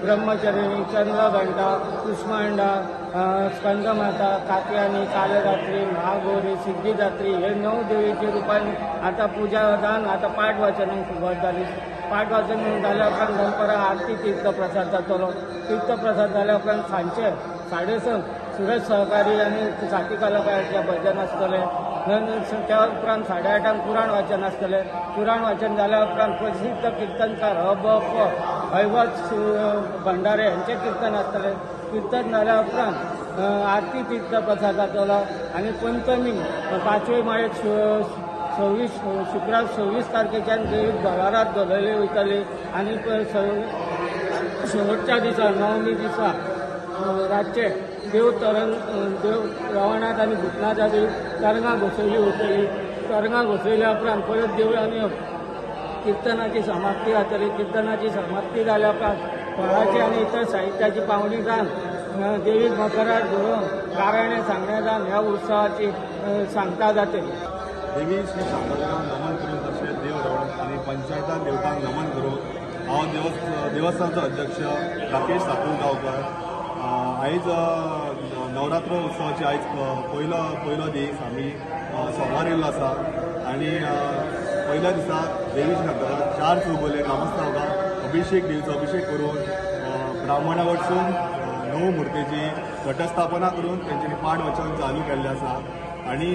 ब्रह्मचारिणी, चंद्रघंटा, कुष्मांडा, स्कंदमाता, कात्यायनी, कालरात्री, महागौरी, सिद्धिदात्री हे 9 देवीचे रुपान आता पुजा जावन आतां पाठ वाचनाक सुरवात जाली. पाठ वाचन जाल्या उपरांत दनपरां आरती तीर्थप्रसाद जातलो. तीर्थप्रसाद जाल्या उपरांत सांजचे 6:30 सुरज सहकारी आनी साथी कलाकारांचें भजन आसतलें. त्या उपरांत 8:30 पुराण वाचन आसतलें. पुराण वाचन जाल्या उपरांत प्रसिद्ध किर्तनकार अ ब प हैवत भंडारे हांचें किर्तन आसतलें. किर्तन जाल्या उपरांत आरती तीर्थप्रसाद जातलो आनी पंचमी पांचवे माळेक 26 शुक्रार 26 तारखेच्यान देवीक दवारात घालयली वयतली आनी शेवटच्या दिसा नवमी दिसा रातचे देव तरंग देव रवणात आनी भूतनाथा तरंगां घसयली वयतली. तरंगां घसयल्या उपरांत परत देवळांनी किर्तनाची समाप्ती जातली. किर्तनाची समाप्ती जाल्या उपरांत फळाची आनी इतर साहित्याची पावणी जावन देवीक मकरार धरून गाराणें सांगणें जावन ह्या उत्सवाची सांगता जातली. देवी श्री शांतादुर्गाक नमन करून तशेंच देव रवण आनी पंचायतान देवतांक नमन करून हांव देवस्थानचो अध्यक्ष राकेश सातूर गांवकर. आयज नवरात्र उत्सवाची आयज पयलो दीस आमी सोमार येयल्लो आसा आनी पयल्या दिसा देवी शांतादुर्गा 4 चौगुले ग्रामस्थांक अभिषेक देवीचो अभिषेक करून ब्राह्मणा वटसून 9 मुर्तीची घटस्थापना करून तेंच्यांनी पाठ वचन चालू केल्लें आसा आनी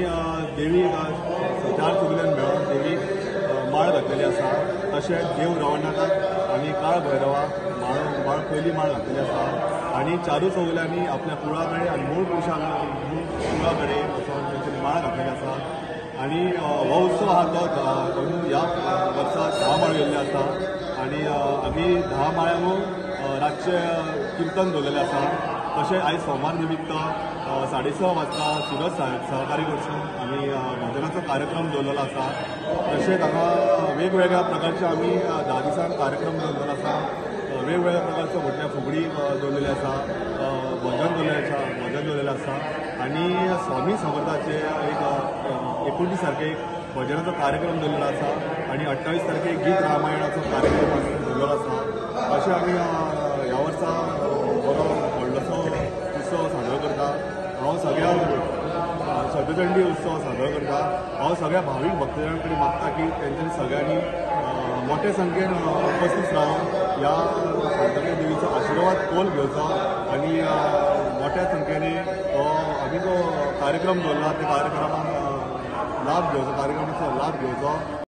देवी 4 चौगुल्यान मेळोन देवीक माळ घातलेली आसा. तशेंच देव रवणाथाक आनी काळ भैरवाक माळ पयली माळ घातलेली आसा आनी 4 चौगुल्यांनी आपल्या कुळा कडेन आनी मूळ पुरुशा मूळ कुळा कडेन वचोन तेंच्यांनी माळ घातलेली आसा आनी हो उत्सव आहा तो ह्या वर्सा 10 माळो येयल्ले आसा आनी आमी 10 माळ्यांक रातचें किर्तन दवरलेलें आसा. तशें आयज सोमार निमित्त 6:30 वाजता सुरज सहकारी कडसून आमी भजनाचो कार्यक्रम दवरलेलो आसा. तशेंच हांगा वेगवेगळ्या प्रकारचे आमी 10 दिसांक कार्यक्रम दवरलेलो आसा. वेगवेगळ्या प्रकारचो म्हटल्यार फुगडी दवरलेली आसा, भजन दवरलेलें आसा आनी स्वामी समर्थाचे एक 29 तारखेक भजनाचो कार्यक्रम दवरलेलो आसा आनी 28 तारखेक गीत रामायणाचो कार्यक्रम दवरलेलो आसा. अशें आमी ह्या वर्सा बरो व्हडलोसो उत्सव साजरो करता. हांव सगळ्या शतचंडी उत्सव साजरो करता. हांव सगळ्या भावीक भक्तजनां कडेन मागता की तेंच्यांनी सगळ्यांनी मोठे संख्येन उपस्थित रावन ह्या शांतादुर्गा देवीचो आशिर्वाद कोल घेवचो आनी मोठ्या संख्येने हो आमी जो कार्यक्रम दवरला त्या कार्यक्रमाक लाभ घेवचो, कार्यक्रमाचो लाभ घेवचो.